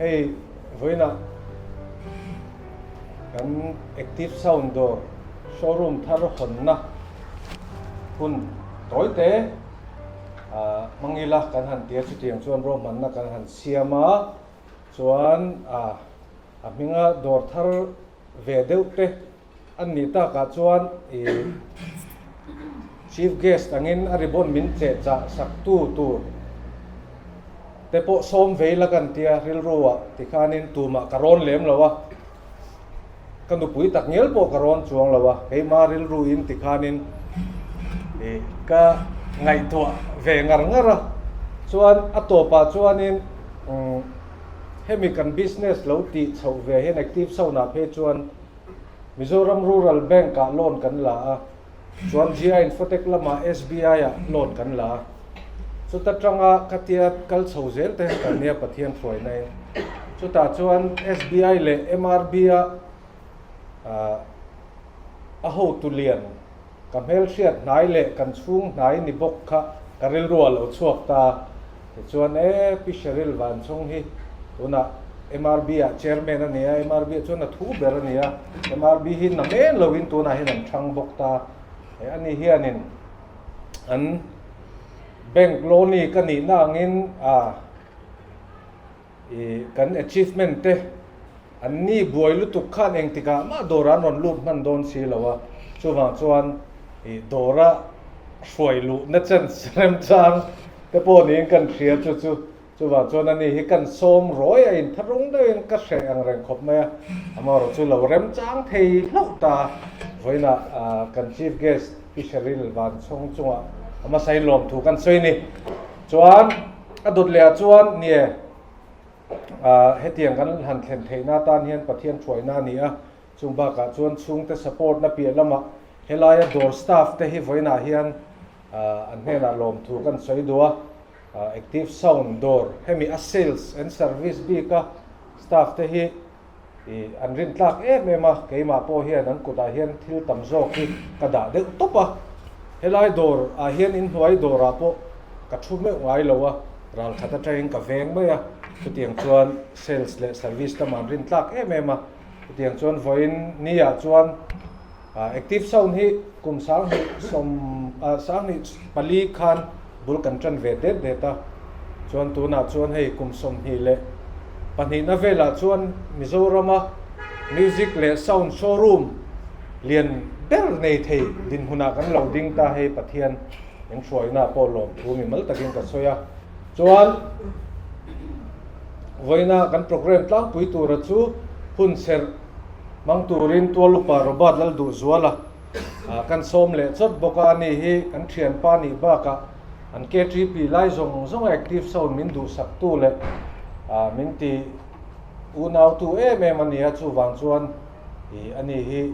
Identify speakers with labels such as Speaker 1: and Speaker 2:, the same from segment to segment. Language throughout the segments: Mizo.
Speaker 1: Hei vawiinah kan Active Sound dawr showroom thar hawnna hun tawi te hmang ila kan han ti a, chutiang chuan ruahmanna kan han siam a, chuan a hminga dawr thar ve deuh te An nih takah chuan i Chief Guest angin a ribbon min cheh chah saktu tur te pawh sawm vei la kan tia rilru ah tikhanin tumah ka rawn lem lo a, ka nupui tak ngial pawh ka rawn chuang lo a, keima rilru in tikhanin i ka ngaihtuah ve ngar ngar a, chuan a tawpah chuanin umm hemi kan business lo tih chhoh ve hian active sound ah phei chuan Mizoram Rural Bank ah loan kan la a, chuan GI Infotech lamah SBI ah loan kan la a. Chuta tanga khatia kal chho zel te kan nia Pathian hruaina in. Chutah chuan SBI leh MRB a a hotu lian Ka hmelhriat hnai leh kan chhung hnai ni bawk kha ka rilru a lo chhuak ta. Tichuan e, Pi Sheryl Vanchhawng hi tunah MRB ah chairman a ni a, MRB ah chuan a thu ber a ni a, MRB hi na men loin tunah hian an thang bawk ta. He ani hianin an bank loanee ka nihna angin a I kan achievement te an ni buai lutuk khan engtikah mah dawrah an rawn lut hman dawn si lo a, chuvang chuan i dawra hruai luhna chance remchang te pawh niin kan hria chu chu chuvang chuan ani hi kan sawm rawi a intharung deuhin ka hreh ang reng khawp mai a, amaherawh chu lo remchang thei hlauh ta vawiinah kan chief guest Pi Sheryl Vanchhawng chungah a hmasa in lawmthu kan sawi a ni. Chuan a dawt leh ah chuan nie ah hetiang kan han thlen theihna atan hian Pathian thuaina a ni a, chung bakah chuan chhungte support na piah lamah helaia dawr staff te hi vawiinah hian ah an hnenah lawmthu kan sawi duh a, ah Active Sound dawr hemi a sales and service bika staff te hi I an rin tlak em em a, keimah pawh hian an kutah hian thil tam zawk hi ka dah deuh tawp a. Helai dawr ah hian inhnuai dawrah pawh ka thu meuh ngai lo a, ral khat atangin ka veng mai a, chutiang chuan sales leh service lamah an rin tlak em em a, chutiang chuan vawiin ni ah chuan Active Sound hi kum 20 sawm ah 24 khan bul kan tan ve det det a, chuan tunah chuan hei kum 22 na velah chuan Mizorama music leh sound showroom lian ber nei thei dinhmunah kan lo ding ta hei Pathian min hruaina pawh lawmthu mimal takin ka sawi a, chuan vawiina kan program tlangpui tura chu hun serh Hmang turin Tualupa Robert Lalduhzuala kan sawm leh chawt bawk a, ani hi kan thianpa nih bakah an KTP lai zawng zawng a active sound min duhsaktu leh min ti unautu em em a ni a, chuvang chuan ani hi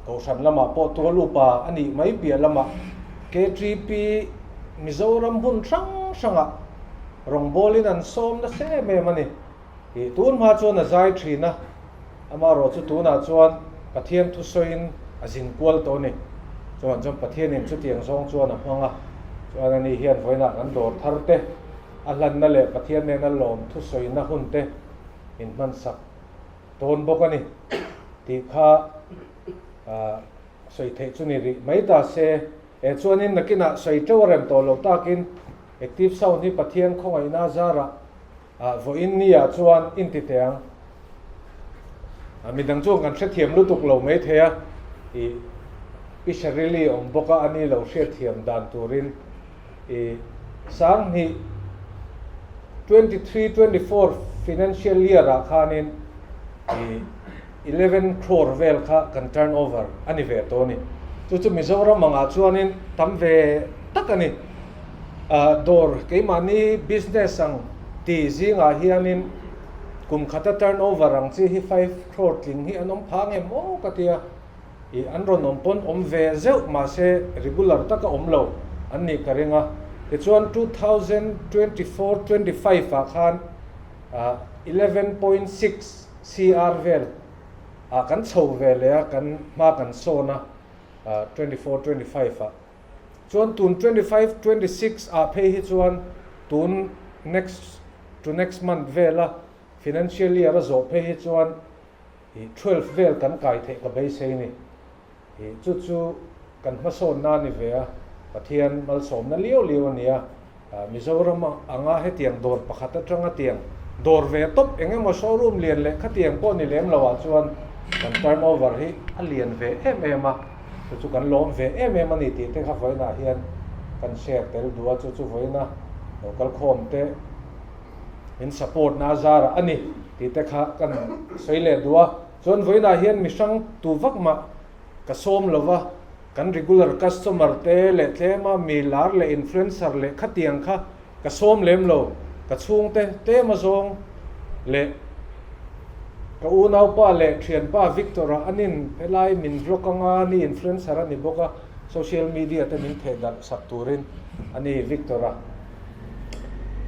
Speaker 1: Kohhran lamah pawh Tualupa a nih mai piah lamah KTP Mizoram hmun hrang hrangah rawngbawlin an sawm nasa em em a ni. Ih tun hma chuan a zai thin a, amaherawh chu tunah chuan Pathian thusawiin a zin kual tawh a ni. Chuan chuan Pathianin chutiang zawng chuan a hmang a, chuan ani hian vawiinah kan dawr thar te, a hlanna leh Pathian nena lawm thusawina hun te min hmansak dawn bawk a ni tih kha sawi theih chu ni rih mai ta se. E chuanin nakinah sawi teuh a rem tawh loh takin Active Sound hi Pathian khawngaihna zarah Ah vawiin ni ah chuan inti teh ang. Ah midang chuan kan hrethiam lutuk lo mai thei a, ih Pi Sharili awm bawk a ani lo hriatthiam dan turin ih 2023 24 financial year ah khanin ih 11 crore vel kha kan turn over a ni ve tawh a ni. Chu chu Mizoram angah chuanin tam ve tak a ni. Dawr keimahni business ang ti zingah hianin kum khata turn over ang chi hi 5 crore tling hi an awm phah nge maw ka tia. Ih an rawn awm pawn awm ve zeuh mahse regular taka awm lo an nih ka ring a. Tichuan 2024 25 ah khan 11.6 CR vel ah kan chho ve leh a, kan hma kan sawn a 24 25 ah. Chuan tun 25 26 ah phei hi chuan tun next to next month vela. Financial year a zawh phei hi chuan ih 12 vel kan kai theih ka beisei ni. Ih chu chu kan hmasawnna a ni ve a, Pathian malsawmna liau liau a ni a. Mizoram anga hetiang dawr pakhat atanga tiang dawr ve tawp eng emaw showroom lian leh khatiang pawh ni lem lo ah chuan kan turnover hi a lian ve em em a, chu chu kan lawm ve em em a ni tih te kha vawiinah hian kan share tel duh a, chu chu vawiina lo kal khawm te min support na zarah a ni tih te kha kan sawi leh duh a, chuan vawiinah hian mihrang tu vak mah Ka sawm lo va, kan regular customer te leh tlema mi lar leh influencer leh khatiang kha ka sawm lem lo, ka chhungte tlema zawng leh ka unaupa leh thianpa Victor-a anin helai min vlog anga ni influencer a ni bawk a, social media te min theh darh sak turin a ni Victor-a.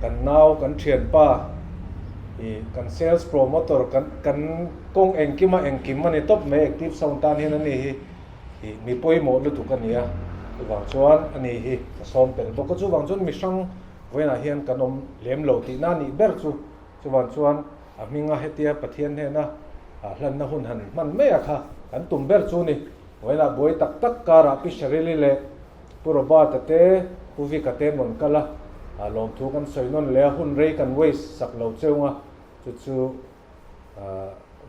Speaker 1: Kan nau, kan thianpa ih kan sales promoter kan kan. Kawng engkima engkim a ni tawp mai, active sound tan hian a ni hi ih mi pawimawh lutuk a ni a, chuvang chuan a ni hi ka sawm pel bawk a, chuvang chuan mi hrang vawiinah hian kan awm lem lo tihna a nih ber chu, chuvang chuan a hminga hetia Pathian hnena hlanna hun han hman mai a kha kan tum ber chu ni, vawiinah buai tak tak karah Pi Sharili leh Pu Robert-a te, Pu Vika te an rawn kal a, lawmthu kan sawi nawn leh a, hun rei kan waste sak lo cheu nga, chu chu.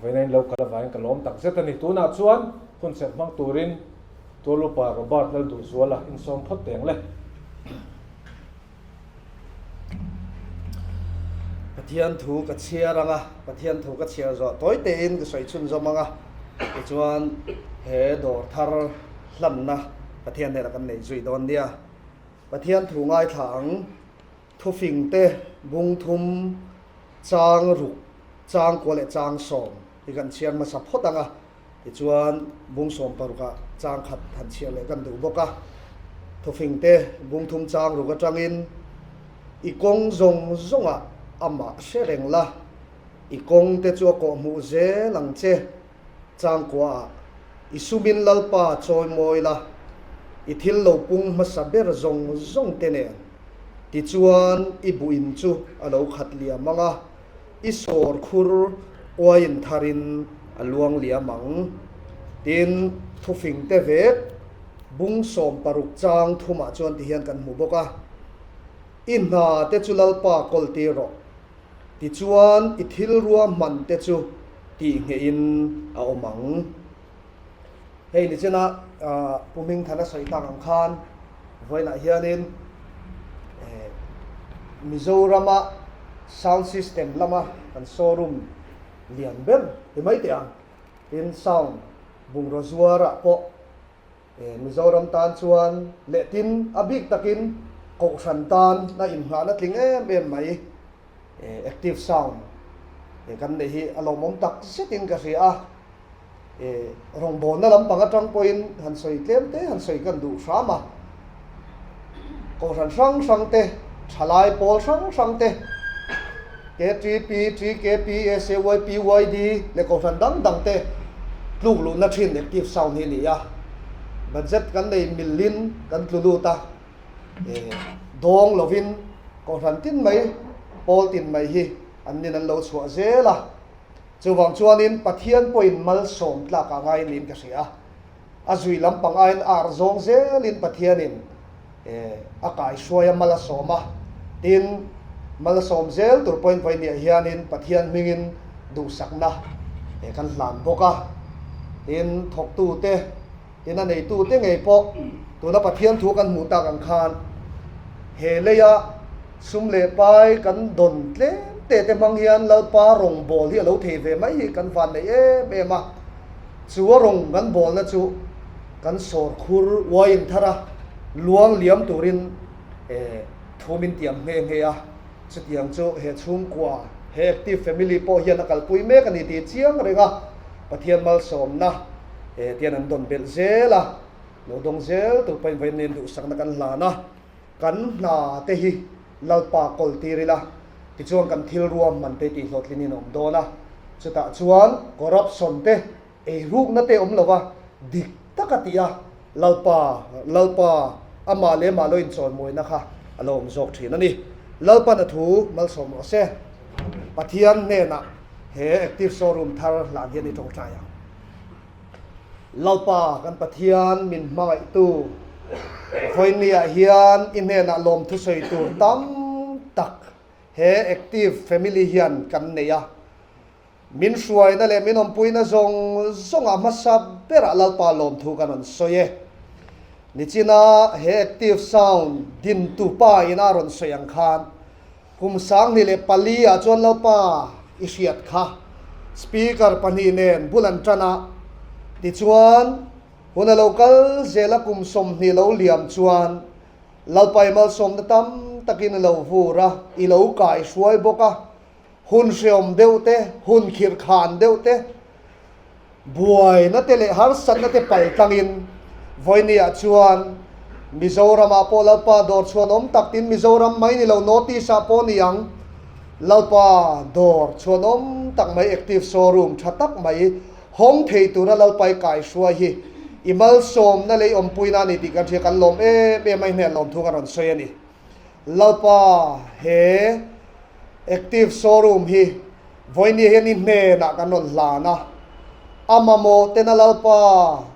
Speaker 1: Vawiin lo kal avangin ka lawm tak zet a ni. Tunah chuan hun serh hmang turin Tualupa Robert Lalduhzuala insawm phawt teng le.
Speaker 2: Pathian thu ka chhiar ang a, Pathian thu ka chhiar zawh tawi tein ka sawi chhunzawm ang a, tichuan he dawr thar hlanna Pathian hnenah kan nei zui dawn nia. Pathian thu ngaithla ang. Thufingte bung thum, chang ruk, chang kua leh chang sawm hi kan chhiar hmasa phawt ang a, tichuan bung sawm parukah chang khat han chhiar leh kan duh bawk a. Thufingte bung thum chang ruk atangin i kawng zawng zawngah amah hre reng la, i kawngte chu a kawhhmuh zel ang che. Changkuaah, I sumin Lalpa chawi mawi la, i thil lo pung hmasa ber zawng zawng te nen. Tichuan i buin chu a lo khat liam ang a, i sawr khur uaiin tharin a luang liam ang. Tin, thufing te vek bung 16 chang thumah chuan tihian kan hmu bawk a, I hna te chu Lalpa kawltir rawh. Tichuan, i thil ruahman te chu tih nghehin a awm ang. Hei nichina Pu Hmingthana sawi tak ang khan vawiinah hianin Mizorama sound system lama kan showroom lian ber ti mai teh ang. Tin, sound bungraw zuarah pawh Mizoram tan chuan leh tin a bik takin Kohhran tan a inngahna tling em em mai Active Sound kan neih hi a lawmawm tak zetin ka hria a. Rawngbawlna lampang atang pawhin han sawi tlem te han sawi kan duh hram a. Kohhran hrang hrang te, thalai pawl hrang hrang te, KTP, TKP, SAY, PYD leh kohhran dang dang te tluk luhna thin active sound hi a ni a. Budget kan nei milin kan tlu lut a, dawng lovin kohhran tin mai, pawl tin mai hi an nin an lo chhuah zel a. Chuvang chuanin Pathian pawhin malsawm tlak a ngai niin ka hria a. A zui lampang aiin ar zawng zelin Pathianin a kaihruai a, mal a sawm a. Tin, mal a sawm zel tur pawhin vawiiniah hianin Pathian hmingin duhsakna kan hlan bawk a. Tin, thawktute, tin a neitute ngei pawh tuna Pathian thu kan hmuh tak ang khan he leia sum leh pai kan dawn tlem te te hmang hian Lalpa rawngbâwl hi a lo thei ve mai hi kan vanneih em em a. Chu a rawng kan bawlna chu kan sawr khur uaiin thar a, luang liam turin thu min tiam nghe nghe a. Chutiang chu he chhungkua, he active family pawh hian a kalpui mek a ni tih chiang reng a, Pathian malsawmna tian an dawn belh zel a, lo dawng zel tur pawhin vawiin nen duhsakna kan hlan a. Kan hna te hi Lalpa kawl tir ila, tichuan kan thil ruahman te tihhlawhtlin in a awm dawn a, chutah chuan corruption te, eirukna te awm lova dik taka tih a, Lalpa, Lalpa, amah leh amah lo inchawimawina kha a lo awm zawk thin a ni. Lalpan a thu malsawm rawh se. Pathian hnenah he Active Showroom thar hlan hian i tawngtai ang. Lalpa kan Pathian min hmangaihtu vawinia hian i hnenah lawmthu sawi tur tam tak he Active Family hian kan nei a. Min hruaina leh min awmpuina zawng zawngah hmasa berah Lalpa lawmthu kan rawn sawi e. Nichina he Active Sound dintu pa in a rawn sawi ang khan kum 2004 ah chuan Lalpa i hriat kha speaker pahnih nen bul an tan a, tichuan hun a lo kal zel a kum 20 lo liam chuan Lalpa i malsawmna tam takin a lo vur a, i lo kaihruai bawk a. Hun hreawm deuh te, hun khirhkhan deuh te, buaina te leh harsatna te pal tlangin vawinia chuan Mizoramah pawh Lalpa dawr chhuan awm tak tin Mizoram mai ni lo North East ah pawh ni ang Lalpa dawr chhuan awm tak mai active showroom tha tak mai hawng thei tura Lalpa i kaihruai hi i malsawmna leh i awmpuina a ni tih kan hria kan lawm em em a i hnen lawmthu kan rawn sawi a ni. Lalpa he Active Showroom hi vawinia hian i hnenah kan rawn hlan a, a mamawh tena Lalpa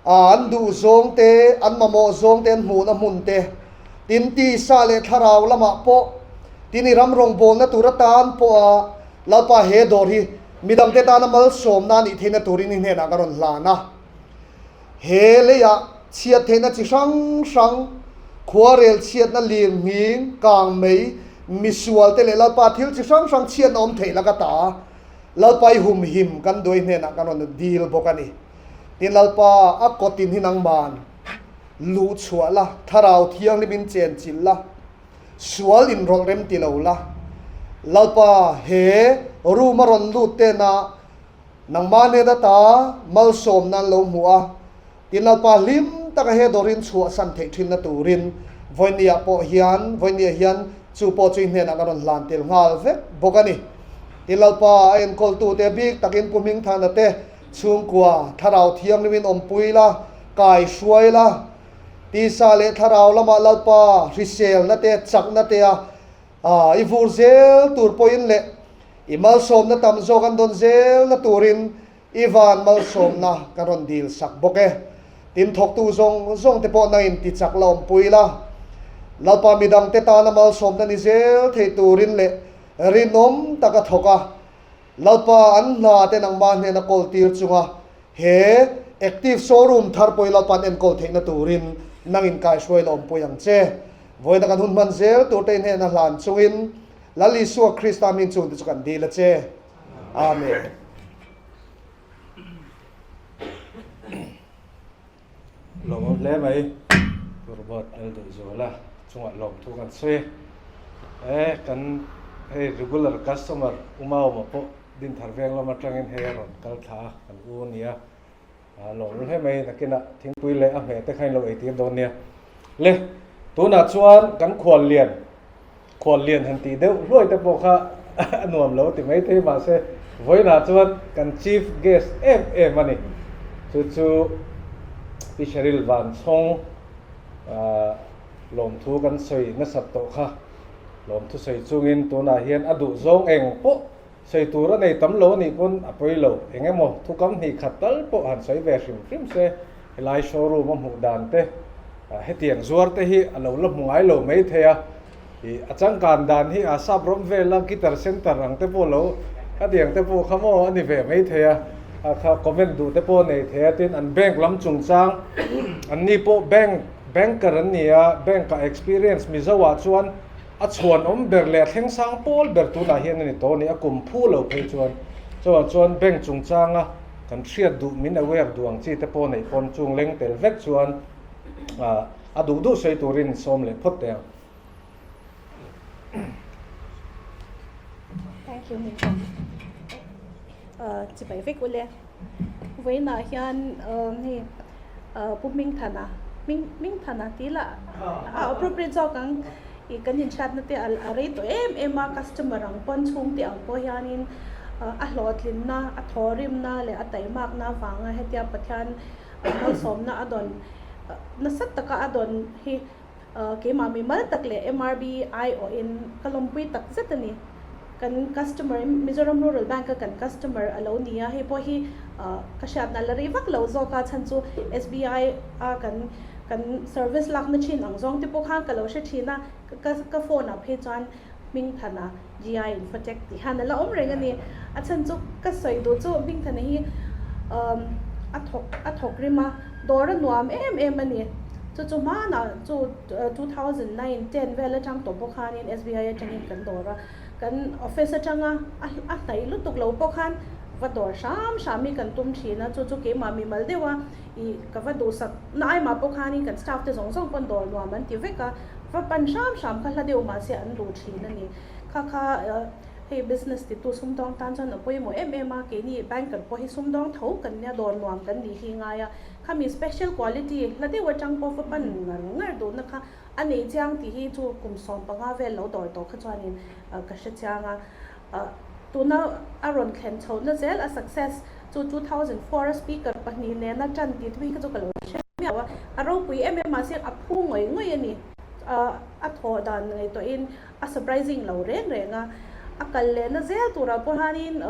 Speaker 2: an duh zawng te, an mamawh zawng te an hmuhna hmun te, tin tisa leh thlarau lamah pawh, tin i ram rawngbawlna tur atan pawha Lalpa he dawr hi midangte tana malsawmna a nih theihna turin i hnenah kan rawn hlan a. He leiah chhiat theihna chi hrang hrang, khuarel chhiatna lir nghing, kang mei, misual te leh Lalpa thil chi hrang hrang chhiatna awm theih laka ta Lalpa i humhim kan duai hnenah kan rawn dil bawk a ni. Tin Lalpa a kawtin hi nangman luh chhuah la, thlarau thianghlimin chen chilh la, sual inrawlh rem ti lo la, Lalpa he room a rawn lut tena Nangmah hnen ata malsawmna an lo hmu a, tin Lalpa hlim taka he dawrin chhuahsan theih thinna turin vawinia pawh hian vawinia hian chu pawh chu i hnenah kan rawn hlan tel nghal vek bawk a ni. Tin Lalpa a enkawltute bik takin Pu Hmingthana te chhungkua Thlarau Thianghlimin awmpui la, kai hruai la, tisa leh Thlarau lamah Lalpa hriselna te chakna te a i vur zel tur pawhin leh I malsawmna tam zawk an dawn zelna turin i van malsawmna kan rawn dil sak bawk e. Tin thawktu zawng zawng te pawh nangin ti chak la awmpui la. Lalpa midangte tana malsawmna ni zel thei turin leh rinawm taka thawk a, Lalpa an hna te nangmah hnena kawl tir chunga he Active Showroom thar pawhin Lalpa an enkawl theihna turin nangin kaihruai la awmpui ang che. Vawiina kan hun hman zel turte i hnena hlan chungin Lal Isua Krista hming chungte chu kan dil a che. Amen.
Speaker 1: Lawmawm hle mai Pu Robert Lalduhzuala chungah lawmthu kan sawi e. Kan hei regular customer Umauma pawh Dinthar veng lam atangin hei a rawn kal thla a, kan u nia. A lawm hle mai nakinah thingpui leh a hmeh te kha in lo eitir dawn nia. Le, tunah chuan kan khual lian, khual lian han tih deuh hluai te pawh kha a nuam lo ti mai thei mahse vawiinah chuan kan chief guest em em a ni. Chu chu Pi Sheryl Vanchhawng lawmthu kan sawi nasat tawh kha. Lawmthu sawi chungin tunah hian a duh zawng eng pawh Sawi tur a nei tam lo a nih pawn a pawi lo. Eng emaw thu kam hnih khat tal pawh han sawi ve hrim hrim se, helai showroom a hmuh dan te, hetiang zuar te hi a lo la hmu ngai lo mai thei a. Ih a changkan dan hi a sap rawm vela guitar center ang te pawh lo khatiang te pawh kha maw a ni ve mai thei a. A kha comment duh te pawh a nei thei a, tin an bank lam chungchang an ni pawh bank banker an ni a, bank ah experience Mizo ah chuan A chhuanawm ber leh a thleng sang pawl ber tunah hian a ni tawh a ni, a kum phu lo phei chuan. Chuvang chuan bank chungchanga kan hriat duh min aware duh ang chi te pawh neih pawn chung leng tel vek chuan a duh duh sawi turin sawm leh phawt teh ang.
Speaker 3: Thank you Hmingthawng. Chibai vek ule. Vawiinah hian hei Pu Hmingthana, Hmingthana tih lah a appropriate zawk ang ih kan inhriatna te a rei tawh em em a, customer ang pawn chhungte ang pawh hianin a hlawhtlinna, a thawhrimna leh a taimakna avanga hetia Pathian malsawmna a dawn nasa taka a dawn hi keimah mimal tak leh MRB aiawhin ka lawmpui tak zet a ni. Kan customer, Mizoram Rural Bank a kan customer a lo ni a, hei pawh hi ka hriatna la rei vak lo zawk a, chhan chu SBI a kan kan service lakna thin ang zawng te pawh khan ka lo hre thin a, ka ka phone ah phei chuan Hmingthana GI Infotech tih hian a la awm reng a ni. A chhan chu ka sawi duh chu Hmingthana hi a thawk a thawk rim a, dawr a nuam em em a ni. Chu chu hmanah chu 2009, 10 vel atang tawh pawh khanin SBI atangin kan dawr a. Kan office atanga a a hnaih lutuk lo pawh khan va dawr hram hram hi kan tum thin a, chu chu keimah mimal deuh a ih ka va duhsak na aimah pawh khanin kan staff te zawng zawng pawn dawr nuam an ti vek a, va pan hram hram kha hla deuh mahse an duh thin a ni. Kha kha hei business titu sumdawng tan chuan a pawimawh em em a, keini banker pawh hi sumdawng tho kan nia dawr nuam kan nih hi ngai a, khami special quality hla deuh atang pawh va pan ngar ngar duhna kha A nei chiang tih hi chu kum 15 vel lo dawr tawh kha chuanin ka hre chiang a. Tuna a rawn thlen chhohna zel a success chu 2004 a speaker pahnih nena tan tih thui kha chu ka lo hre miau a. A ropui em em mahse a phu ngawih ngawih a ni. A thawh dan ngaihtuahin a surprising lo reng reng a. A kal lehna zel turah pawh hianin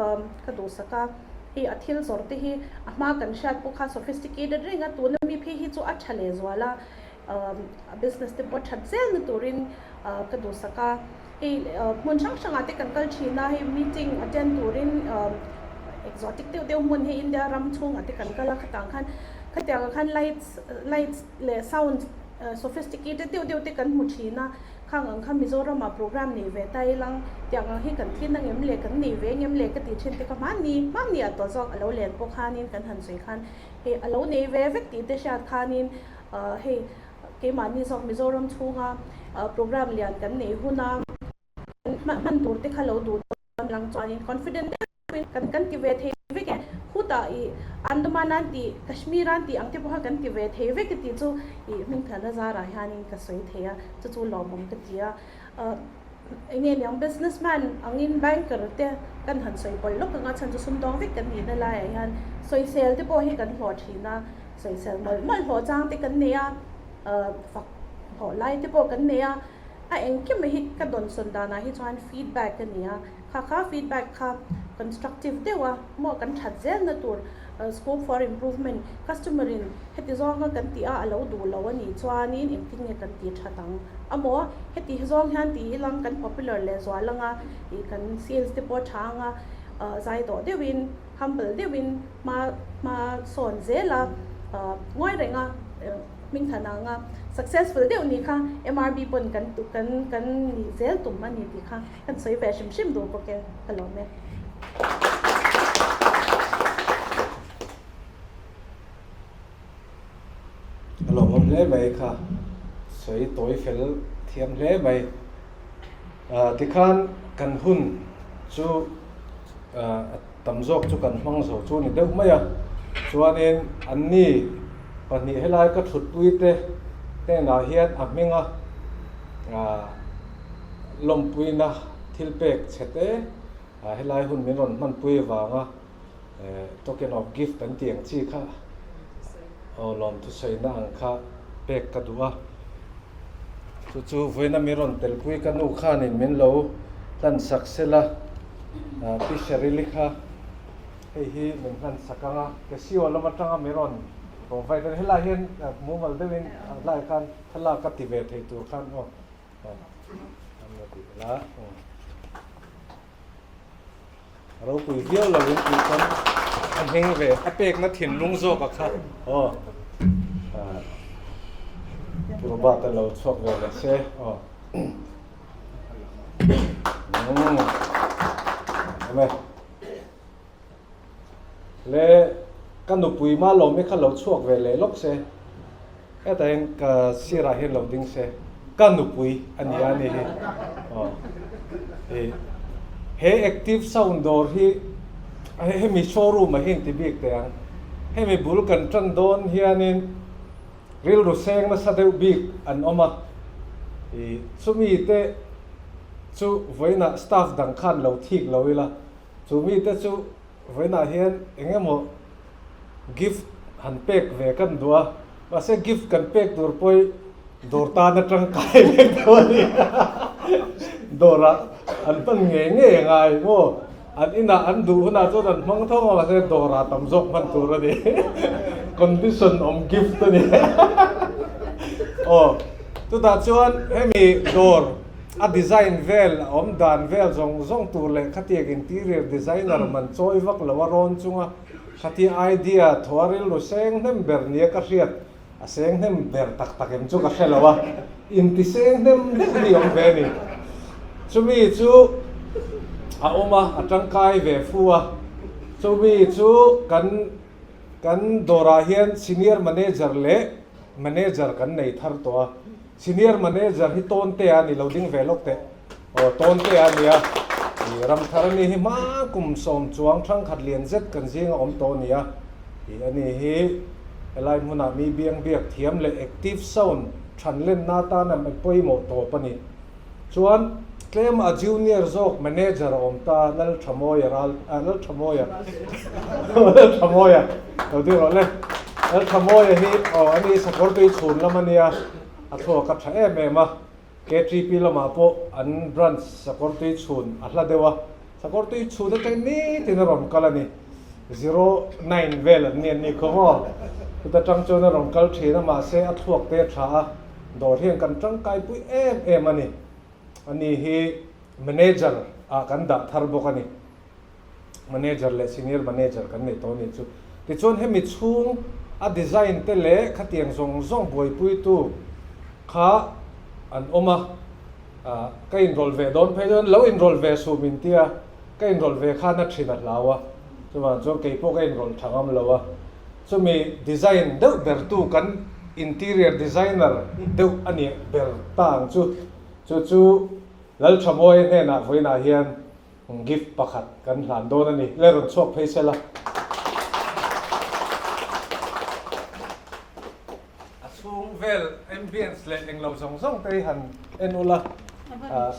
Speaker 3: ka duhsak a. Hei a thil zawrh te hi a hma kan hriat pawh kha sophisticated reng a. Tuna mi phei hi chu a tha lehzual a. a business te pawh that zel na turin ka duhsak a, hei hmun hrang hrangah te kan kal thin a, hei meeting attend turin exotic deuh deuh hmun hi India ram chhungah te kan kal a, khatah khan khatiangah khan lights lights leh sound sophisticated deuh deuh te kan hmu thin a, khang ang kha Mizoramah program nei ve ta ilang tiang ang hi kan thin angem le kan nei ve angem le ka tih thin te kha hmanni hmanni ah tawh zawk a lo len pawh khanin kan han sawi khan hei a lo nei ve vek tih te hriat khanin Hei keimahni zawk Mizoram chhunga program lian kan neih huna hman tur te kha lo duh dawn lang chuanin confident deuhin kan kan ti ve thei vek e. Khutah ih Andaman an tih, Kashmir an tih ang te pawh kha kan ti ve thei vek e tih chu ih Hmingthana zarah hianin ka sawi thei a, chu chu lawmawm ka ti a. Eng nge niang businessman angin banker te kan han sawi pawlh lawk anga chhan chu sumdawng vek kan nihna laiah hian sawisel te pawh hi kan hlawh thin a. Sawisel mawlh mawlh hlawh chang te kan nei a, fak hlawh lai te pawh kan nei a, a engkim hi ka dawnsawn danah hi chuan feedback a ni a, kha kha feedback kha constructive deuh a maw kan that zelna tur scope for improvement customer in heti zawnga kan tih a a lo duh lo a nih chuanin engtin nge kan tih that ang a maw heti zawng hian tih ilang kan popular leh zual anga ih kan sales te pawh tha anga zai dawh deuhin Humble deuhin hma hma sawn zel a, ngawi reng a, hmingthan ang a, successful deuh nih kha MRB pawn kan kan kan nih zel tum a ni tih kha kan sawi ve hrim hrim duh bawk e, ka lawm e.
Speaker 1: A lawmawm hle mai kha, sawi tawi fel thiam hle mai. Tikhan kan hun chu a tam zawk chu kan hmang zo chu a ni deuh mai a, chuanin anni pahnih helai ka thutpui te hnenah hian a hminga lawmpuina thil pek chhe te helai hun min rawn hmanpui avanga Token of gift an tih ang chi kha aw lawmthusaina ang kha pek ka duh a, chu chu vawiina min rawn telpui ka nu khanin min lo hlan sak sela Pi Sheryl-i kha hei hi min hlan sak ang a, Casio lam atanga min rawn provide a ni, helai hian mumal deuhin helai khan thlalak a ti ve thei tur khan aw an la ti ila. Ropui viau lo in tih chuan a hming ve a pekna thinlung zawk a kha aw Robert a lo chhuak ve leh se aw Awm e Le ka nupui ma lawm hi kha lo chhuak ve leh lawk se hetah hian ka sirah hian lo ding se ka nupui a ni a ni hi aw ih he active sound dawr hi hemi showroom ah hian ti bik teh ang hemi bul kan tan dawn hianin rilru seng nasa deuh bik an awm a ih chumi te chu vawiinah staff dang khan lo thik lo ila Chu mite chu vawiinah hian eng emaw gift han pek ve kan duh a, mahse gift kan pek tur pawh hi dawr tan atangkai vek deuh a ni. Dawrah an hman ngei ngei a ngai maw? An inah an duh hunah chuan an hmang tho a, mahse dawrah tam zawk hman tur a ni. Condition awm gift a ni. Aw, chutah chuan hemi dawr a design vel, a awm dan vel zawng zawng tur leh khatiang interior designer man chawi vak lo a rawn chunga khatia idea thaw a rilru seng hnem ber nia ka hriat A seng hnem ber tak tak em chu ka hre lo a, inti seng hnem deuh hi awm ve a ni. Chumi chu a awm a, a tangkai ve fu a. Chumi chu kan kan dawrah hian senior manager leh manager kan nei thar tawh a. Senior manager hi Tawntea a ni lo ding ve lawk teh. Aw Tawntea a nia. Ih Ramthar a ni hi hma kum sawm chuang thangkhat lian zet kan zinga awm tawh a ni a. Ih a ni hi helai hmunah mi biang biak thiam leh active sound than lenna atan a pawimawh tawp a ni. Chuan tlem a junior zawk manager a awm ta Lalthamawia ral ah Lalthamawia Lalthamawia lo ding rawh le. Lalthamawia hi aw a ni Sakawrtui chhun lam a nia a thluak a tha em em a. KTP lamah pawh an branch Sakawrtui chhun a hla deuh a, Sakawrtui chhun atangin nitin a rawn kal a ni. 09 vel an ni an ni khaw maw? Chuta tang chuan a rawn kal thin a, mahse a thluak te a tha a, dawr hian kan tangkaipui em em a ni. Ani hi manager ah kan dah thar bawk a ni. Manager leh Senior Manager kan nei tawh a nih chu. Tichuan hemi chhung a design te leh khatiang zawng zawng buaipuitu kha an awm a, ka inrawlh ve dawn phei chuan lo inrawlh ve suh min tia, ka inrawlh ve khan a thin a hlau a, chuvang chuan kei pawh ka inrawlh tha ngam lo a. Chumi design deuh bertu kan interior designer deuh a nih ber ta ang chu, chu chu Lalthamuaia hnenah vawiinah hian Gift pakhat kan hlan dawn a ni. Le rawn chhuak phei sela. A chhung vel ambience leh englo zawng zawng te hi han en ula a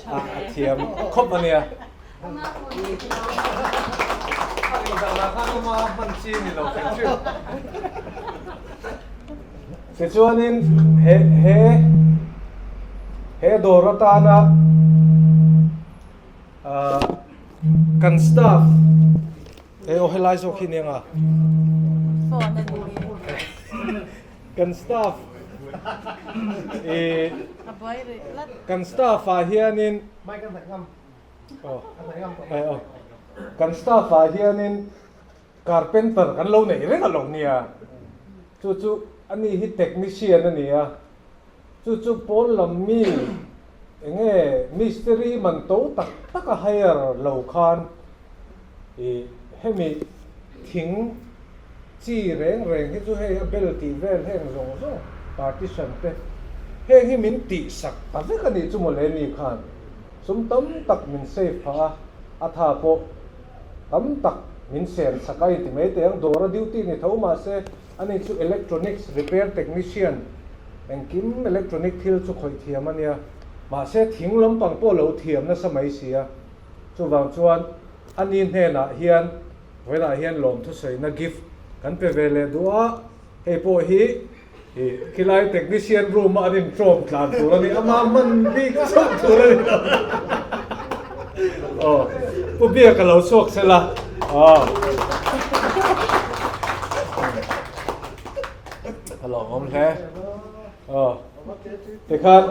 Speaker 1: thiam khawp a nia. A rindanah khan awma hman chi ni lo hrim hrim. Tichuanin he he he dawr atana Kan staff e aw helai zawk hi nia nga kan staff e kan staff ah hianin aw kan staff ah hianin carpenter kan lo nei reng alo nia chu chu ani hi technician a ni a. Chu chu pawn lam mi enge mistiri man to tak tak a hire lo khan ih hemi thing chi reng reng hi chu hei a bel tih vel heng zawng zawng partition te heng hi min tih sak ta vek a nih chu mawle ni khan sum tam tak min save phah a, a tha pawh tam tak min sen sak a inti mai teh ang dawr a duty ni tho mahse Ani chu electronics repair technician, engkim electronic thil chu khawih thiam a nia. Mahse thing lampang pawh lo thiam nasa mai si a. Chuvang chuan ani hnenah hian vawiinah hian lawmthusawina gift kan pe ve leh duh a, hei pawh hi ih khilai technician room a an intawm tlan tur a ni, ama hman bik chauh tur a ni lo. Aw, Pu Biaka lo chhuak sela. Aw. A lawmawm hle. Aw. Tikhan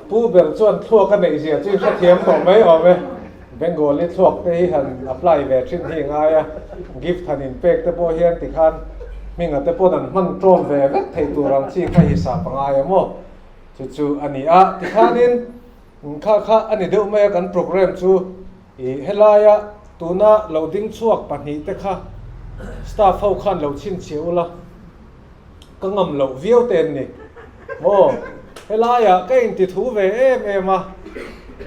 Speaker 1: Pu ber chuan thluak a neih zia chu i hrethiam tawh mai awm e. Bengali thluak te hi han apply ve thin hi ngai a. Gift han inpek te pawh hian tikhan hminga te pawn an hman tawm ve vek thei tur ang chi kha hisap a ngai a maw. Chu chu a ni a. Tikhanin Kha kha a ni deuh mai a kan program chu ih helaia tuna lo ding chhuak pahnihte kha staff ho khan lo chhinchhiah ula ka ngam loh viau te an ni maw helaia ka inti thu ve em em a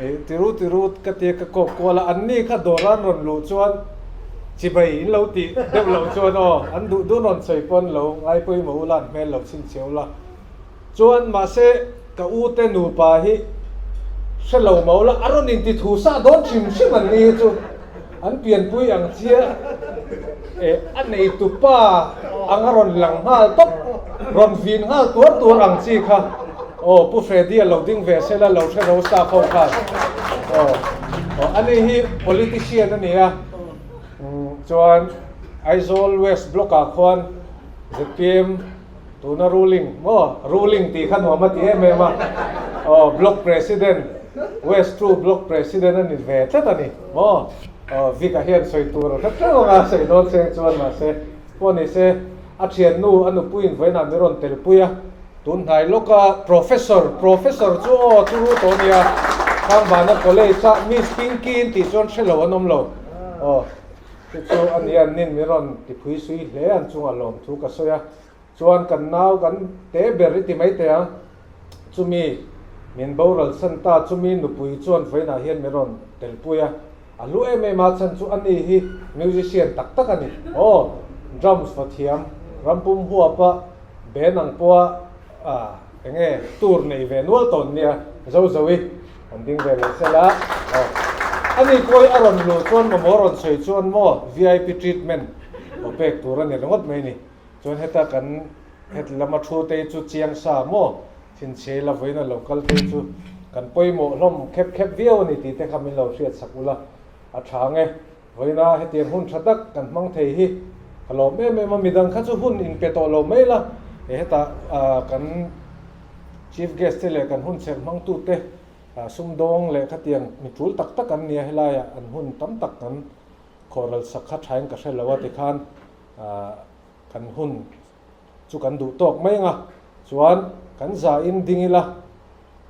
Speaker 1: ih tiru tiru ka tia ka kawp kual a anni kha dawr an rawn luh chuan chibai in lo tih deuh loh chuan aw an duh dun rawn sawi pawn lo ngaipawimawh ula an hmel lo chhinchhiah ula. Chuan mahse ka u te nupa hi hre lo mo la, a rawn inti thu sah dawn hrim hrim an ni hi chu an pianpui ang chiah e a neitu pa ang a rawn lang nghal tawp, rawn vin nghal tuar tuar ang chi kha. Aw Pu Freddy a lo ding ve sela lo hre ro staff ho khan. Aw aw ani hi politician a ni a, chuan Aizawl West Block ah khuan zpm tuna ruling maw ruling tih kha nuam a ti em em a, aw Block President West 2 Block President a ni ve tlat a ni maw. Aw Vic-a hian sawi tur a hre teuh ang a, sawi dawn seng chuan mahse pawh ni se a thiannu a nupuiin vawiinah min rawn telpui a, tun hnai lawka Professor, Professor chu aw chu ru tawh a nia, Khangbana College a Miss Pinky in tih chuan hre lo an awm lo aw chu chu a nia an nin min rawn tiphui sui hle an chungah lawmthu ka sawi a, Chuan kan nau kan te ber i ti mai teh ang. Chumi min boral san ta, chumi nupui chuan vawiinah hian min rawn telpui a. A hlu em em a, chhan chu ani hi musician tak tak a ni. Aw, drums va thiam, rampum huapa band ang pawha ah enge tour nei ve nual tawn nia, zo zo i han ding ve leh sela. Aw, ani pawh hi a rawn luh chuan mamawh rawn sawi chuan maw vip treatment aw pek tur a ni ringawt mai ni. Chuan heta kan heti lama thu te chu chiang sa maw? Thinchhe la vawiin a lo kal te chu kan pawimawh hlawm khep khep viau a ni tih te kha min lo hriat sak ula a tha ang e. Vawiina hetiang hun tha tak kan hmang thei hi ka lawm em em a, midang kha chu hun inpe tawh lo mai la, he hetah kan Chief Guest te leh kan hun chherh hmangtute sumdawng leh khatiang mi tul tak tak an nia helaiah an hun tam tak kan khawhral sak kha thain ka hre lo a tikhan Kan hun chu kan duh tawk mai anga chuan kan zain ding ila,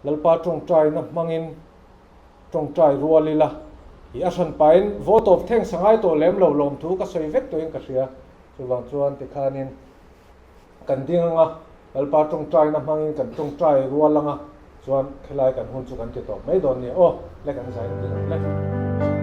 Speaker 1: Lalpa tawngtaina hmangin tawngtai rual ila, i a hran pahin vote of thanks a ngai tawh lem lo lawmthu ka sawi vek tawhin ka hria. Chuvang chuan tikhanin kan ding anga Lalpa tawngtaina hmangin kan tawngtai rual anga chuan khilai kan hun chu kan ti tawp mai dawn nia aw, le kan zain ding ang le.